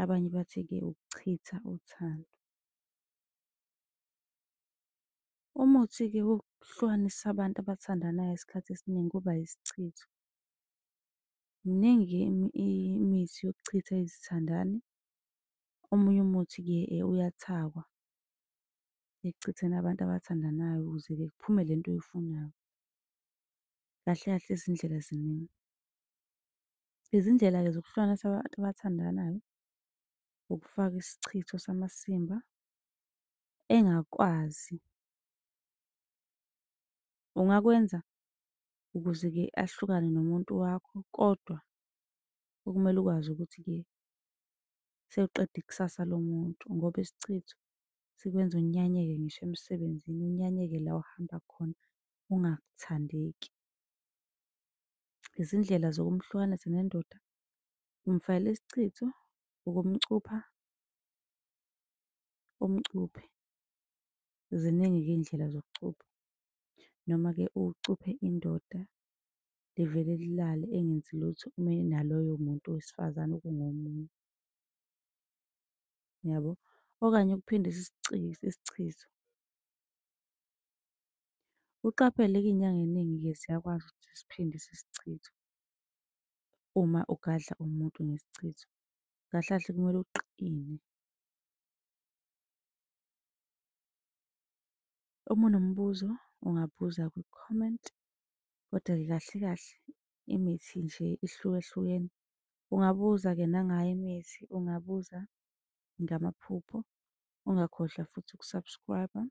Abanye bathi-ke ukuchitha uthando. Umuthi-ke wokuhlukanisa abantu abathandanayo isikhathi esiningi kuba yisichitho. Miningi-ke imithi yokuchitha izithandani. Omunye umuthi-ke uyathakwa ekuchitheni abantu abathandanayo ukuze-ke kuphume lento oyifunayo. Kahle kahle izindlela ziningi. Izindlela-ke zokuhlukanisa abantu abathandanayo, ukufaka isichitho samasimba engakwazi. Ungakwenza ukuze-ke ahlukane nomuntu wakho, kodwa okumele ukwazi ukuthi-ke sewuqeda ikusasa lomuntu ngoba isichitho sikwenza unyanyeke ngisho emsebenzini, unyanyeke la ohamba khona, ungathandeki. Izindlela zokumhlukanisa nendoda, umfakela isichitho, ukumcupha, umcuphe. Ziningi-ke iy'ndlela zokucupha noma-ke ucuphe indoda livele lilale engenzi lutho uma enaloyo muntu wesifazane okungomunye, yabo. Okanye ukuphindise isichitho. Uqaphele-ke iy'nyanga ey'ningi-ke ziyakwazi ukuthi zisiphindise isichitho uma ugadla umuntu ngesichitho. Kahle kahle kumele uqine. Uma unombuzo ungabuza kwi-comment, kodwa-ke kahle kahle imithi nje ihlukahlukene. Ungabuza-ke nangayo imithi, ungabuza ngamaphupho, ungakhohlwa futhi uku-subscribe-a.